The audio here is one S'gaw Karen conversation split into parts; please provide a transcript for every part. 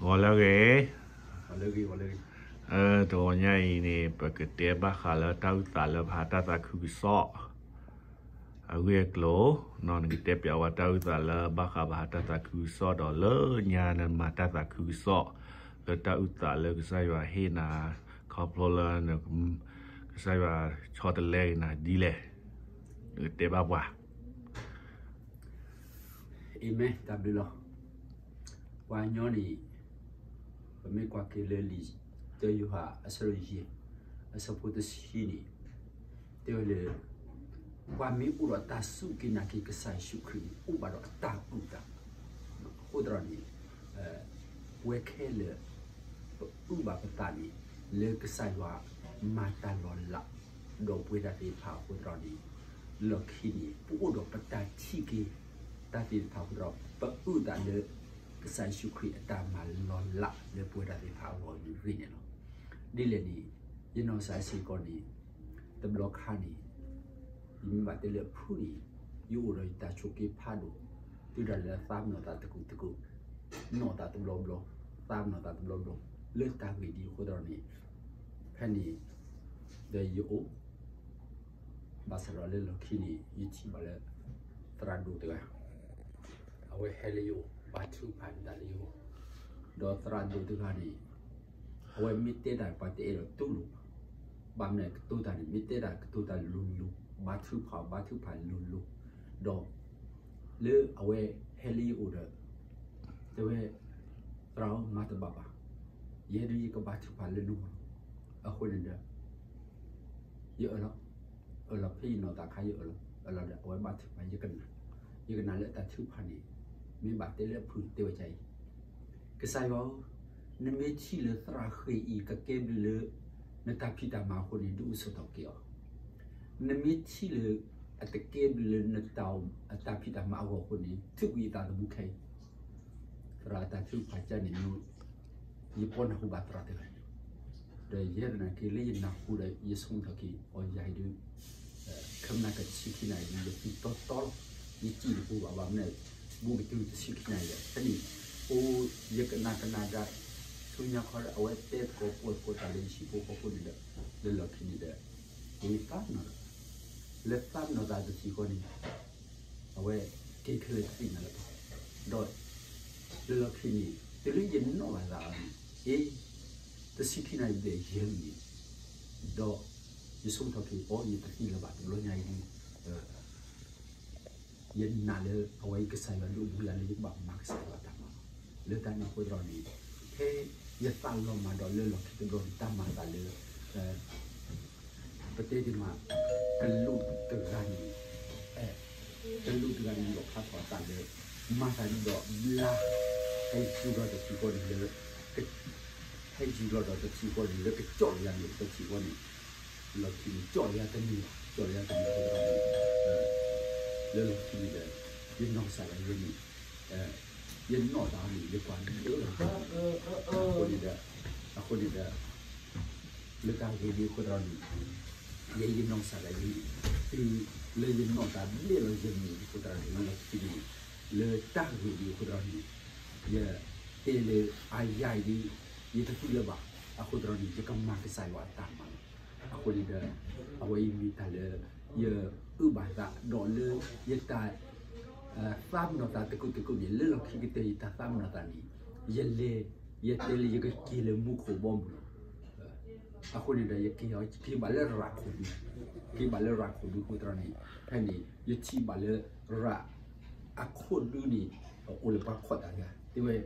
ဂီၤလၢအဂ့ၤ, တဂီၤညါအံၤန့ၣ် ပကတဲဘၣ်ဃးလၢတၢ်အုၣ်သးလၢပဟးတၢ်သးခုကစီၣ် အဂ့ၢ်အကျိၤ, နကတဲပျးဝဲတၢ်အုၣ်သးလၢဘၣ်ဃးပဟးတၢ်သးခုကစီၣ်ဒီးလၢညါနမၤတၢ်သးခုကစီၣ် လၢတၢ်အုၣ်သးလၢကစၢ်ယွၤဟ့ၣ်နၤ ခီဖျိလၢ ကစၢ်ယွၤဆီတလဲက့ၤနၤဒ်လဲၣ်, နကတဲဘၣ်ပှၤ Amen, တၢ်ဘျုးလီၤ. ပှၤကညီန့ၣ် ပမ့ၢ်ကွၢ်က့ၤလၢလံာ်တၢယိၤဟၣ်အဆၢယဲၢ် အဆၢဖိတဆံန့ၣ် တဲဝဲလၢ ပှၤမ့ၢ်အိၣ်ဒီးတၢ်စူၢ်က့ၤနာ်က့ၤကစၢ်ယ့ၣ်ၡူးခရံာ်န့ၣ် အိၣ်ဘၣ်ဒီးအတၢ်အုၣ်သး, အဃိသတးဒီးန့ၣ် ပဝဲခဲလၢာ် ပအုၣ်ဘၣ်ပသးန့ၣ် လၢကစၢ်ယွၤမၤတၢ်လီၤလး ဒီးပဝဲဒၣ်သ့ၣ်တဖၣ်အဃိသတးန့ၣ် လီၢ်ခံန့ၣ် ပအိၣ်ဒီးပတၢ်ထံၣ်က့ၤ တၢ်သ့ၣ်တဖၣ်အဃိသတး ပအုၣ်သးလၢ ကစၢ်ယ့ၣ်ၡူးခရံာ်အတၢ်မၤလီၤလးလၢပဝဲဒၣ်သ့ၣ်တဖၣ်အဂီၢ်အဂ့ၢ်န့ၣ်လီၤ. ဒ်လဲၣ်န့ၣ် ယနီၢ်ကစၢ်စ့ၢ်ကီးန့ၣ် တဘျီခါန့ၣ် ယမ့ၢ်ဘၣ်တဲလၢအဖုၣ်န့ၣ် ယအိၣ်ဒီးယတၢ်ဆိးက့ဖးဒိၣ် တုၤဒၣ်လဲာ်သးပ့ၤနီၣ်သးတကူာ်တကူာ်, နီၣ်သးတဘျီဘျီ, သးပ့ၤနီၣ်သးတဘျီဘျီ လၢတၢ်ဂ့ၢ်ဒ်အဃိသတးန့ၣ် ဖဲန့ၣ် ဒီးယအိၣ် ဘၣ်ဆၣ်ဒီးလၢလီၢ်ခံန့ၣ် ယထံၣ်ဘၣ်လၢ သရၣ်ဒိၣ်တဂၤ အဝဲဟဲလၢယအိၣ် ဘါထုကဖၣ်ဒၣ်လၢယဂီၢ်, ဒီးသရၣ်ဒိၣ်တဂၤန့ၣ် အဝဲမ့ၢ်တဲတၢ်ပှၤတအဲၣ်ဒိးတူၢ်လိာ်ဘၣ်, ဘၣ်မနုၤကတိၤတၢ်န့ၣ် မ့ၢ်တဲတၢ်ကတိၤတၢ်လိၤလိၤ, ဘါထုကဖၣ် ဘါထုကဖၣ်လိၤလိၤ, ဒီး လၢအဝဲဟဲလၢယအိၣ်ဒီး တဲဝဲ သရၣ်ဧၢ မၤတဘၣ်ဘၣ်, ယဲဒၣ်ယကဘါထုကဖၣ်လၢနဂီၢ်လီၤ. အဃိန့ၣ်ဒီး ယအၢၣ်လီၤ, အၢၣ်လီၤဖဲယနီၢ်သးခါ ယအၢၣ်လီၤ, အၢၣ်လီၤဒီး အဝဲဘါထုကဖၣ် ယကနၣ်, ယကနၣ်လၢတၢ်ထုကဖၣ်န့ၣ် မ့ၢ်ဘၣ်တဲလၢအဖုၣ်တဲဝဲဒ်အံၤ, ကစၢ်ယွၤဧၢ, နမ့ၢ်ထံၣ်လၢသရၣ်ဃ့ၢ်အံၤ ကကဲဘျုးလၢ နတၢ်ဖံးတၢ်မၤအဃိန့ၣ် ဒုးအိၣ်ဆိးထီၣ်က့ၤအီၤ, နမ့ၢ်ထံၣ်လၢ အတကဲဘျုးလၢနတၢ် အတၢ်ဖံးတၢ်မၤအဂီၢ်အဃိန့ၣ် ထုးကွံာ်ယသးသမူခဲအံၤ, သရၣ်အတၢ်ထုကဖၣ်ကန့ၣ် ယပီၢ်နၢ်ဟူဘၣ်သရၣ်တဂၤန့ၣ်, ဒီးယဲသနာ်က့လၢယနၢ်ဟူဒီး ယဆိကမိၣ်ထီၣ်က့ၤ အီၤယၤအံၤဒုး ခဲမုၢ်နၤကတဆံခံနၤအံၤဒုး ယသံတီတီလီၤ, ယစံၣ်တပူၤဘၣ်ဘၣ်မနုၤ ဘူးကတုၤတဆံခံနၤအံၤဒီး ဖဲန့ၣ် အိၣ် ယကနၣ်ကနၣ်ဒၣ် ဆူညါခီဒီး အဝဲတဲသကိးပှီၢ်သကိးတၢ်လၢယဟံၣ်ဖိဃီဖိန့ၣ်ဒီး လၢလီၢ်ခံန့ၣ်ဒီး ယသးပ့ၤနီၣ် လၢသးပ့ၤနီၣ်သးတထံၣ်ဃီန့ၣ် အဝဲက့ၤခဲလၢာ်တသ့ၣ်ညါလၢၤဘၣ်, ဒီး လၢလီၢ်ခံန့ၣ် တုၤလၢယနီၣ်ဘၣ်သးအီၤန့ၣ် အ့ တဆံခံနၤအံၤဘျဲၣ်ယဲၢ်မံးနံး, ဒီး ယဆိကမိၣ်ထီၣ်က့ၤ အိၣ် ယတသံလၢၤဘၣ်တဘျီညါအံၤဒုး ယနာ်လၢအဝဲအံၤကစၢ်ယွၤဒုးအိၣ်ဘူးယၤလၢယကဘၣ်မၤကစၢ်ယွၤအတၢ်မၤလီၤ. လၢတၢ်န့ၣ်အဃိသတးန့ၣ် ဖဲယသးလီၤမၢ်ဒီးလၢလီၢ်ခံတဘျီန့ၣ် တၢ်မၤသးလၢ ပတဲဒ်မး ကလူးတဂၤန့ၣ် အဲ ကလူးတဂၤန့ၣ် လီၣ်ဖျါထီၣ်အသးလၢ မၤသးဒ်ဒီးဘျါ ဟဲယူၤလီၤတထံၣ်ဃီန့ၣ်လၢ ဟဲယူၤလီၤဒီးတထံၣ်ဃီန့ၣ် လၢကကၠီၣ်လၢယၤန့ၣ် တထံၣ်ဃီန့ၣ် လီၢ်ခံန့ၣ် ကၠီၣ်လၢယၤတန့ၢ်ဘၣ်, ကၠီၣ်လၢယၤတန့ၢ်ဘၣ်, လၢလီၢ်ခံန့ၣ်ဒီး ယနီၢ်ကစၢ်ဒၣ်ယဲန့ၣ် ယနီၣ်သးန့ၣ် ယကွၢ်ဒၣ်လၢ အဃိန့ၣ်ဒီး အဃိန့ၣ်ဒီး လၢတၢ်ဂ့ၢ်ဒ်အဃိသတးန့ၣ် ယဲယနီၢ်ကစၢ်ဒၣ်ယဲန့ၣ် တုၤလၢယနီၣ်သးဘျဲၣ်လီၤယဲန့ၣ်အဃိသတးန့ၣ် လၢလီၢ်ခံန့ၣ် လၢတၢ်ဂ့ၢ်ဒ်အဃိသတးန့ၣ် ယတဲလၢအယၤအံၤဒ် ယတသံလၢၤဘၣ်, အဃိသတးန့ၣ် ယကမၤကစၢ်ယွၤအတၢ်မၤလီၤ. အဃိန့ၣ်ဒီး အဝဲအံၤမ့ၢ်တၢ်လၢ ယအုၣ်ဘၣ်သးဒီးလၢယတၢ် သးပ့ၤနီၣ်သးတကူာ်တကူာ်န့ၣ် လၢလီၢ်ခံကတၢၢ်ယတၢ်သးပ့ၤနီၣ်သးန့ၣ် ယလဲၤ ယတဲလၢယကက့ၤလၢမူခိၣ်ဘီမုၢ်လီၤ. အဃိန့ၣ်ဒီး ယက့ၤအီၤ က့ၤဘၣ်လၢရၤခိၣ်ဒူ က့ၤဘၣ်လၢရၤခိၣ်ဒူအဃိသတးန့ၣ် ဖဲန့ၣ် ယထံၣ်ဘၣ်လၢ ရၤ အခိၣ်ဒူန့ၣ် အိၣ်လၢပှၤခိးတၢ်တဂၤ တဲဝဲ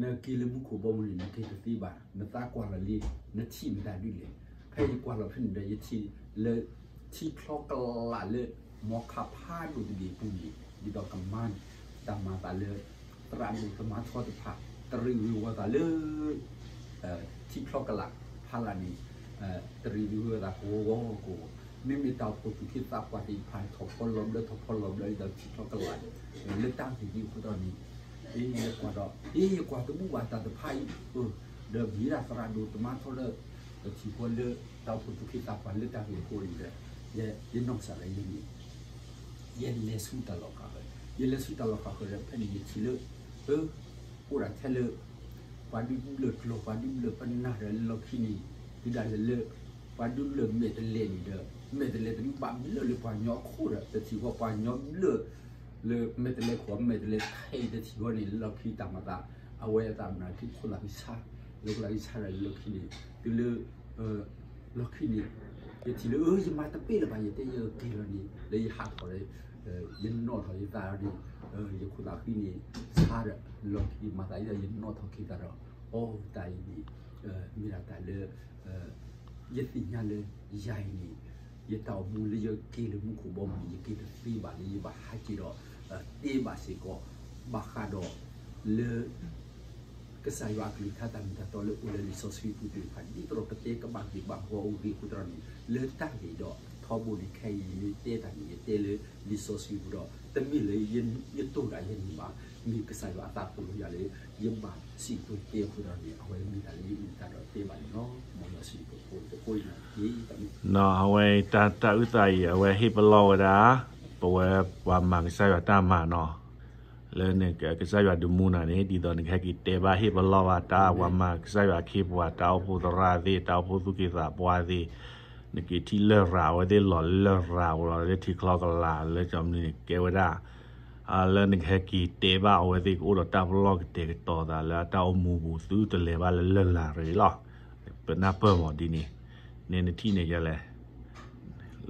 နက့ၤလၢမူခိၣ်ဘီမုၢ်န့ၣ် နက့ၤတသ့ဘၣ်, နသးကွၢ်လီၤလံ, နထံၣ်မတၤဒ်လဲၣ်. ဖဲယကွၢ်လီၤဖဲန့ၣ်ဒီး ယထံၣ်လၢ ထံချီကလာ်လၢ မီခါဖးဒိၣ်တဘ့ၣ်အပူၤန့ၣ် ဒ်သိးကမၤ တၢ်မၤသးလၢ သရၣ်ဒိၣ်သမါထီတဖၣ် တရံးဝံၤဝီၤသးလၢ ထံချီကလာ်ဖးလာ်န့ၣ် တရံးဝံၤဝီၤသးကဝီၤကဝီၤ, မ့မ့ၢ်တၢ်အိၣ်ဖှိၣ်သူၣ်က့သးပှၢ်သ့ၣ်တဖၣ် ထီၣ်ဖီလီၤဘျၢ ထီၣ်ဖီလီၤဘျၢ ဒ်သိးထံချီကလာ် လၢတၢ်ဂ့ၢ်ဒ်အဃိသတးန့ၣ် အ့ ယကွၢ်ဒီး အ့ ယကွၢ်တဘူၣ်ဘၣ်တၢ်တဖၣ်အံၤ ဒီးမ့ၢ်ဒၣ်သရၣ်ဒိၣ်သမါထီဒီး ပထံၣ်ဃီလၢတၢ်အိၣ်ဖှိၣ်သူၣ်က့သးပှၢ်လၢတၢ်ဂ့ၢ်အဃိန့ၣ်ဒီး ယနီၢ်ကစၢ်ဒၣ်ယဲန့ၣ် ယလဲၤဆူတၢ်လီၢ်ဃာ်ဃၢၤ, ယလဲၤဆူတၢ်လီၢ်ဃာ်ဃၢၤဒီး ဖဲန့ၣ်ယထံၣ်လၢ အိၣ်ဒၣ်ထဲလၢ ပှၤဒုးဘျၢၣ်ကျီၢ် ပှၤဒုးဘျၢၣ်ပနၢ်ဒီးလၢလီၢ်ခံန့ၣ် တုၤဒၣ်လဲာ်လၢ ပှၤဒုးဘျၢၣ်မဲာ်တဲးလဲးန့ၣ်ဒီး မဲာ်တဲးလဲးတဒုးဘၣ်ဘျၢၣ်လၢပှၤကညီအခိၣ်ဒီး တထံၣ်ဃီပှၤကညီဘျၢၣ် လၢမဲာ်တဲးလဲးခိၣ် မဲာ်တဲးလဲးခဲအံၤတထံၣ်ဃီန့ၣ် လၢလီၢ်ခံတၢ်မၤသး အဝဲအသးမနုၤ ခံခိၣ်သးကဆါ လၢခိၣ်သးကဆါဒီးလၢလီၢ်ခံန့ၣ် တုၤလၢ လီၢ်ခံန့ၣ် ယထံၣ်လၢ ယမၤတပ့ၢ်လၢၤဘၣ် ယတဲယက့ၤလီၤန့ၣ် လၢယဟးထီၣ်ဒီး ယနီၣ်ထီၣ်ယသးဒီး ယခိၣ်သးဃံန့ၣ် ဆါဒီး လီၢ်ခံမၤသးဒ်သိး ယနီၣ်ထီၣ်က့ၤသးဒီး အိၣ်တၢ်အံၤန့ၣ် မ့ၢ်ဒၣ်တၢ်လၢ ယသ့ၣ်ညါလၢ ယၤအံၤန့ၣ် ယတၢ်အိၣ်မူလၢယက့ၤလၢမူခိၣ်ဘီမုၢ်န့ၣ် ယက့ၤတသ့ဘၣ်လၢယဘၣ်ဟဲက့ၤဒီး တဲဘၣ်စ့ၢ်ကီး ဘၣ်ဃးဒီး လၢ ကစၢ်ယွၤအကလုၢ်ကထါတၢ်မ့ၢ်တၢ်တီလၢအိၣ်လၢလံာ်စီဆှံပူၤသ့ၣ်တဖၣ် ဒ်သိးပတဲကဘၣ်ဂ့ၢ်ဘၣ်ဝီအိၣ်ဂ့ၤအဃိသတးန့ၣ် လၢတၢ်ဂ့ၢ်ဒီးထီဘိန့ၣ် ခဲအံၤယမ့ၢ်တဲတၢ်န့ၣ် ယတဲလၢလံာ်စီဆှံပူၤဒီး တမ့ၢ်လၢယတိၢ်ဒၣ်ယန့ၣ်ဘၣ်, မ့ၢ်ကစၢ်ယွၤအသးသိၣ်လိယၤလၢ ယဘၣ်စံးဘျုးတဲအဃိသတးန့ၣ် အဝဲမ့ၢ်တၢ်လၢယအုၣ်သးဒီးတဲဘၣ်န့ၣ်လီၤ. မ်ယွၤဆိၣ်ဂ့ၤပှၤကိးဂၤဒဲး အဝဲတၢ်အုၣ်သးအံၤ အဝဲဟ့ၣ်ပလီၢ်ဝဲဒၣ် ပဝဲပှၤမၤကစၢ်ယွၤတၢ်မၤနီၤ လၢနကစၢ်ယွၤဒုးမူနၤန့ၣ် ဒ်သိးနကဟဲက့ၤတဲဘၣ်ဟ့ၣ်ပလီၢ်ဘၣ်တၢ် ပှၤမၤကစၢ်ယွၤအခ့အပှၤ တၢ်အိၣ်ဖှိၣ်သရၣ်သ့ၣ် တၢ်အိၣ်ဖှိၣ်သူၣ်က့သးပှၢ်သ့ၣ်, နက့ၤထံၣ်လရာ်အဝဲသ့ၣ်လီၤလၢလရာ် အိၣ်လီၤလၢထံချီကလာ် လၢကၠီမနုၤန့ၣ် ကဲဝဲဒၣ် လၢနကဟဲက့ၤတဲဘၣ်အဝဲသ့ၣ် ကအိၣ်ဒီးတၢ်ပလီၢ်ကတဲာ်ကတီၤသးလၢအတၢ်အိၣ်မူပူၤ သုတလဲၤဘၣ်လၢလရာ်ရ့ၣ်လီၤ. ပနၢ်ပၢၢ်မးဒ်န့ၣ် န့ၣ်နထံၣ်န့ၣ်ယဲလဲၣ်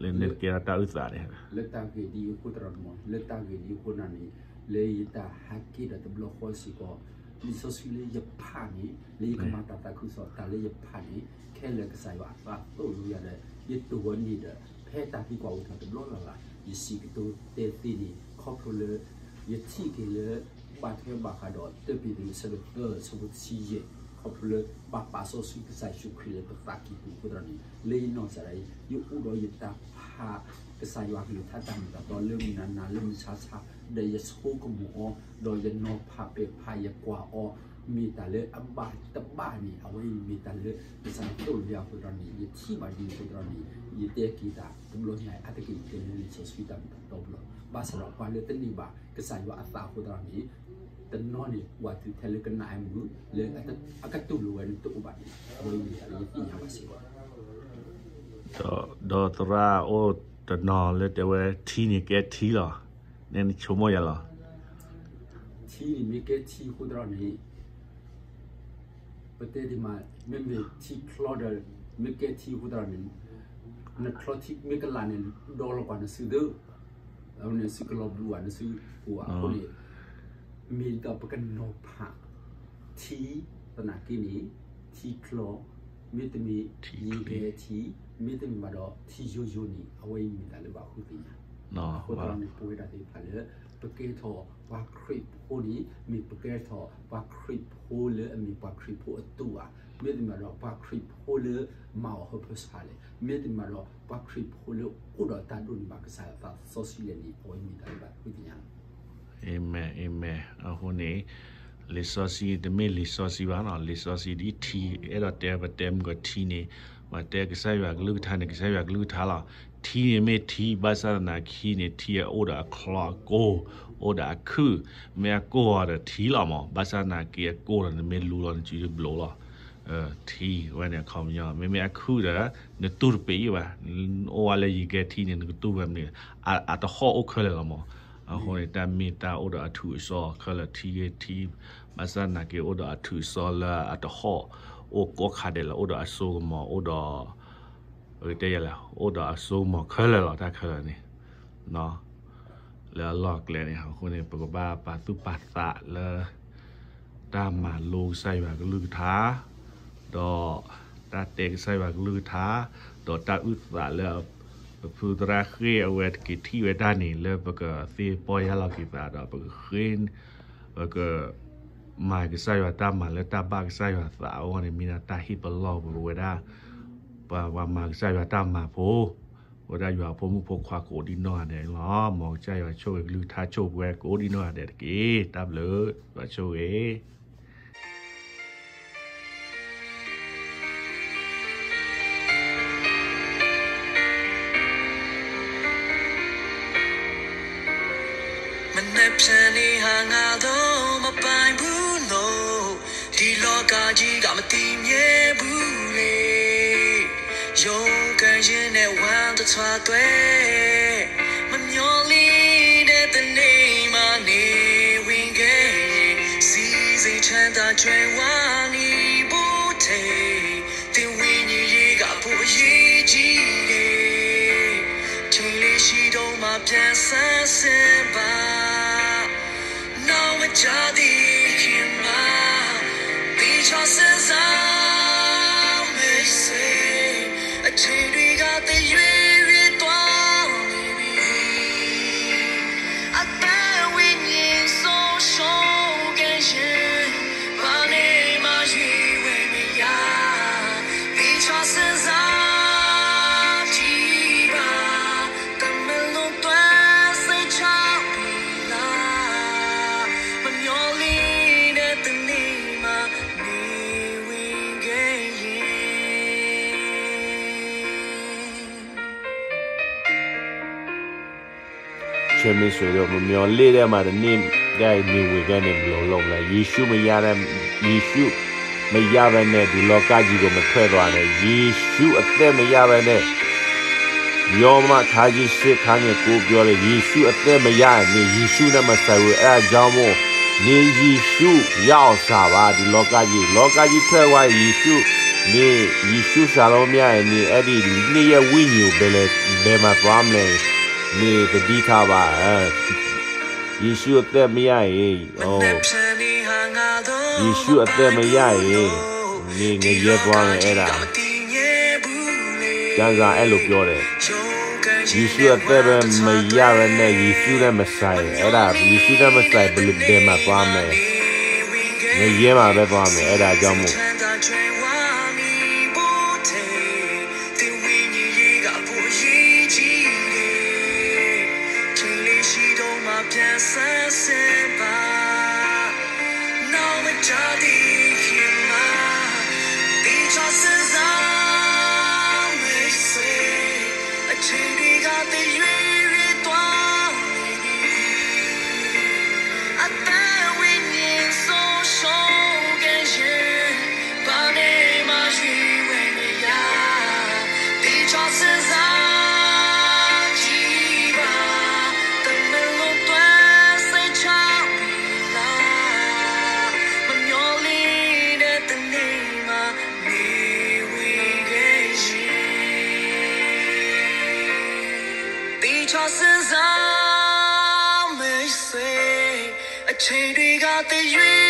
လၢနကဲထီၣ်တၢ်အုၣ်သးန့ၣ် လၢတၢ်ဂ့ၢ်ဒ်အံၤအဃိသတးန့ၣ် လၢတၢ်ဂ့ၢ်ဒ်အံၤအဃိသတးန့ၣ် လၢယတၢ်ဟဲက့ၤဒီးတဘျီဃီစ့ၢ်ကီး လံာ်စီဆှံလၢယဖးန့ၣ် လၢယကမၤတၢ်သးခုကစီၣ်တၢ်လၢယဖးန့ၣ် ခဲလၢာ်ကစၢ်ယွၤအသးသိၣ်လိယၤဒီး ယတိၢ်ဝဲန့ၣ်ဒီး ဖဲတၢ်သံကွၢ်အိၣ်ထီၣ်တဘျီလၢ်လၢ် ယစံးကတိၤတဲသ့န့ၣ် ခီဖျိလၢ ယထံၣ်က့ၤလၢ ဘၣ်ထွဲဘၣ်ဃးဒီး တၢပ့းတရူး အဆၢဒိၣ်သၢ အဆၢဖိတဆံယဲၢ် ခီဖျိလၢ ဘၣ်ပာ်စီဆှံကစၢ်ယ့ၣ်ၡူးခရံာ်လၢပသးကံၢ်ပူၤအဃိသတးန့ၣ် လၢယနီၢ်ကစၢ်ဒၣ်အံၤ ယအိၣ်ဒီးယတၢ်ဖး ကစၢ်ယွၤအကလုၢ်ကထါတၢ်မ့ၢ်တၢ်တီလၢမုၢ်နၤနၤ လၢမုၢ်ဆါဆါ ဒီးယဆိကမိၣ်အီၤ ဒီးယနီၤဖးပဲာ်ဖးယကွၢ်အီၤ မ့ၢ်တၢ်လၢအဘၣ်တဘၣ်န့ၣ် အဝဲအံၤမ့ၢ်တၢ်လၢ ကစၢ်ယွၤသိၣ်လိယၤအဃိသတးန့ၣ် ယထံၣ်ဘၣ်ဒ်န့ၣ်အဃိသတးန့ၣ် ယတဲက့ၤတၢ်တဘျီညါအံၤ အါတက့ၢ်ယတဲလၢလံာ်စီဆှံတၢ်မ့ၢ်တၢ်တီတဘျီ ဘၣ်ဆၣ်ဒီးပှၤလၢတန့ၢ်ဘၣ် ကစၢ်ယွၤအသးအဃိသတးန့ၣ် တနီၤန့ၣ် ဝၤတုၤထဲလၢကနၣ်အမုာ် လၢအကတူၢ်လိာ်ဝဲန့ၣ်တအိၣ်ဘၣ်န့ၣ် အဝဲအံၤမ့ၢ်တၢ်လၢယသ့ၣ်ညါဘၣ်စ့ၢ်ကီး ဒီးသရၣ်အိၣ်တနီၤလၢတဲဝဲထံန့ၣ်ကဲထံလီၤ. နဲနဆိကမိၣ်ယၤလီၤ. ထံန့ၣ်မ့ၢ်ကဲထံအဃိသတးန့ၣ် ပတဲဒ်မး မ့မ့ၢ်ထံချီဒီး မ့ၢ်ကဲထံအဃိသတးန့ၣ် နချီထံမ့ၢ်ကလာ်န့ၣ် ဒီလီၤကွၢ်နစုသၢ အဝဲန့ၣ်စုကလီၤဘျူးဘၣ်နစုပူၤဘၣ်အဃိန့ၣ် မ့ၢ်ဒ်သိးပကနီၤဖး ထံ သနာ်က့န့ၣ် ထံချီ မ့တမ့ၢ် ယံၤကဲထံ မ့တမ့ၢ်ဘၣ်ဒီး ထံယိယိန့ၣ် အဝဲအံၤမ့ၢ်တၢ်လၢဘၣ်ဃုသ့ၣ်ညါ အဃိသတးန့ၣ် ပဝဲဒၣ်သ့ၣ်တဖၣ်လၢ ပကဲထီၣ်ပှၤခရံာ်ဖိန့ၣ် မ့ၢ်ပကဲထီၣ်ပှၤခရံာ်ဖိလၢအမ့ၢ်ပှၤခရံာ်ဖိအတူၢ်ဧါ, မ့တမ့ၢ်ဘၣ်ဒီး ပှၤခရံာ်ဖိလၢမၤအီၤဟၢဖၢဆါလဲၣ်, မ့တမ့ၢ်ဘၣ်ဒီး ပှၤခရံာ်ဖိလၢအိၣ်ဒီးတၢ်ဒိးန့ၢ်ဘၣ်ကစၢ်အသးစီဆှံလဲၣ်န့ၣ် အဝဲအံၤမ့ၢ်တၢ်လၢဘၣ်ဃုသ့ၣ်ညါလီၤ. အၤမ့ၣ်, အၤမ့ၣ်. အဃိန့ၣ် လံာ်စီဆှံတမ့ၢ်လံာ်စီဆှံဘၣ်နီၤ, လံာ်စီဆှံဒ်ထံ အဲၣ်ဒိးတဲပတဲမုၢ်ကီးထံန့ၣ် ပှၤတဲကစၢ်ယွၤကလုၢ်ကထါန့ၣ် ကစၢ်ယွၤကလုၢ်ကထါလီၤ. ထံန့ၣ်မ့ၢ်ထံ ဘၣ်ဆၣ်သနာ်က့န့ၣ် ထံအအိၣ်ဒီးအချီအကိၢ် အိၣ်ဒီးအခုၣ်, မ့ၢ်အကိၢ်အီၤဒီးထံလီၤမး, ဘၣ်ဆၣ်သနာ်က့အကိၢ်ဒီးနမ့ၢ်လူလီၤနစုတဘျိးလီၤ. ထံဝဲန့ၣ်အခီပညီ မ့မ့ၢ်အခုၣ်ဒီး နတူၢ်တပ့ၤဘၣ်, အိၣ်ဝဲလၢယံၤကဲထံန့ၣ် နကတူၢ်ဝဲမနုၤ, အတဟီၣ်အိၣ်ခဲလၢာ်လီၤမး. အဃိန့ၣ် တၢ်မ့ၢ်တၢ်အိၣ်ဒီးအထူးအစီခဲလၢာ် ထံဂ့ၤထံ ဘၣ်ဆၣ်သနာ်က့အိၣ်ဒီးအထူးအစီလၢအတဟီၣ်အိၣ်ကိးခါဒဲးလၢ အိၣ်ဒီးအစိကမီၤ အိၣ်ဒီး ပကတဲယဲလဲၣ် အိၣ်ဒီးအစိကမီၤခဲလၢာ်လီၤ တၢ်ခဲလၢာ်န့ၣ် လၢအလီၢ်အကျဲန့ၣ် အဃိန့ၣ် ပကဘၣ်ပာ်သူၣ်ပာ်သးလၢ တၢ်မၤလိကစၢ်ယွၤကလုၢ်ကထါ ဒီးတၢ်တဲကစၢ်ယွၤကလုၢ်ကထါ ဒီးတၢ်အုၣ်သးလၢ ပဖုသရၣ်ဃ့ၢ်အဝဲတက့ၤထံၣ်ဝဲဒၣ်န့ၣ် လၢပကသ့ပီၢ်ယၢ်လီၤက့ၤသးဒီး ပကဃ့ၢ် ပက မၤကစၢ်ယွၤတၢ်မၤလၢတၢ်ဘၣ်ကစၢ်ယွၤသးအဂီၢ်န့ၣ် မ့ၢ်ဒၣ်တၢ်ဟ့ၣ်ပလီၢ်ပဝဲဒၣ် ပှၤမၤကစၢ်ယွၤတၢ်မၤဖိ ဝဲဒၣ်ယွၤအဖိမုၣ်ဖိခွါကိးဒံနီၢ်ဂၤဒဲးန့ၣ်လီၤ. မ်ကစၢ်ယွၤဆိၣ်ဂ့ၤကလုၢ်ကထါဆိၣ်ပဝဲကိးဒံနီၢ်ဂၤဒဲးတက့ၢ်. တၢ်ဘျုး ယွၤဆိၣ်ဂ့ၤ မနက်ဖြန်နေ့ဟာငါတို့မပိုင်ဘူးလို့ ဒီလောက ကစၢ်ယွၤကမၤယံၤ ကမၤသံမ့ၢ်ဘူးလ့ၤ, ယိၤကယဲၢ်နဲၣ်ဝါတထွါသွဲ, မမျီလံနဲၣ်တန့ၢ်မးန့ၣ်ဝံၤကဲယဲၢ်, စံးဆၢတၢ်တြဲၤဝါနံၤဘူးထဲ, သ့ဝံၤညံယံကဖိယံကံဂ့ၤ, ထံလ့ၣ်ဆံးဒိၣ်မးပျဲစဲစဲဘၣ် နောက်မကျသည်ခင်မှာ သေချာစဉ်းစားမိတ်ဆွေ အချိန်တွေကသရွေ့ရွေ့သွားနေပြီ အသက်ဝိညာဉ်ဆုံးရှုံးခဲ့ရင် ဘာနဲ့မှရွေးဝယ်မရ သေချာစဉ်းစားကြည့်ပါ တမလွန်သွဲစိတ်ချပြီလား မမျော်လင့်တဲ့တနေ့မှနေဝင်ခဲ့ရင် ဆၢမ့ၢ်စွဲဒီး မမျီလ့ဒဲးမးတန့ၢ်ဒဲး မ့ၢ်ဝံၤကဲန့ၣ် မလီၤလီၤလၢ ယ့ၣ်ၡူးမယါ, ယ့ၣ်ၡူးမယါဝဲန့ၣ် ဒုးလီၤကါယံၤကီးမထွဲးသွါန့ၣ် ယ့ၣ်ၡူးအသ့ၣ်မယါဝဲန့ၣ် ယောမခါယံၤဆံးခါန့ၣ် ကိးပယီၤလၢ ယ့ၣ်ၡူးအသ့ၣ်မယါန့ၣ် ယ့ၣ်ၡူးန့ၣ်မၤစၢၤဝဲ အဲၣ်ဒိးမ့ၢ် န့ၣ်ယ့ၣ်ၡူးယါအီၣ်စၢ်ဘၣ် ဒုးလီၤကါယံၤ လီၤကါယံၤထွဲးဝဲ ယ့ၣ်ၡူး န့ၣ် ယ့ၣ်ၡူးစၢ်လီၤမယါန့ၣ် အဲၣ်ဒိးန့ၢ်ယဲၢ်ဝံၣ်ညိၣ်ဘဲလဲၣ် ဘဲမၤသွါမလဲၣ် န့ၣ်တဒ်ထီၣ်ဘၣ် ယ့ၣ်ၡူးအသ့ၣ်မယါအံၤ ယ့ၣ်ၡူးအသ့ၣ်မယါအံၤ န့ၣ်နယဲၢ်သွါန့ၣ်အဲၣ်ဒိး ကစၢ်အဲၣ်လိာ်ပျီဒဲး ယ့ၣ်ၡူးအသ့ၣ်မယါဝဲန့ၣ် ယ့ၣ်ၡူးန့ၣ်မၤစၢၤ အဲၣ်ဒိး ယ့ၣ်ၡူးန့ၣ်မၤစၢၤ ဘဲမၤသွါမလဲၣ် နယဲၢ်မၤဘဲသွါမလဲၣ် အဲၣ်ဒိးကၠီမိၣ် သ့ဝံၤညံယံကဖိယံကံဂ့ၤ ထံလ့ၣ်ဆံးဒိၣ်မးပျဲစဲစဲဘၣ် နောက်မကျသည်ခင်မှာ သေချာစဉ်းစားမိတ်ဆွေ အချိန်တွေကသရွေ့ရွေ့သွားနေပြီ အသက်ဝိညာဉ်ဆုံးရှုံးခဲ့ရင် ဘာနဲ့မှရွေးဝယ်မရ သေချာစဉ်းစားကြည့်ပါ တမလွန်သွဲစိတ်ချပြီလား မမျော်လင့်တဲ့တနေ့မှနေဝင်ခဲ့ရင် သေချာစဉ်းစားမိတ်ဆွေ အချိန်တွေကသရွေ့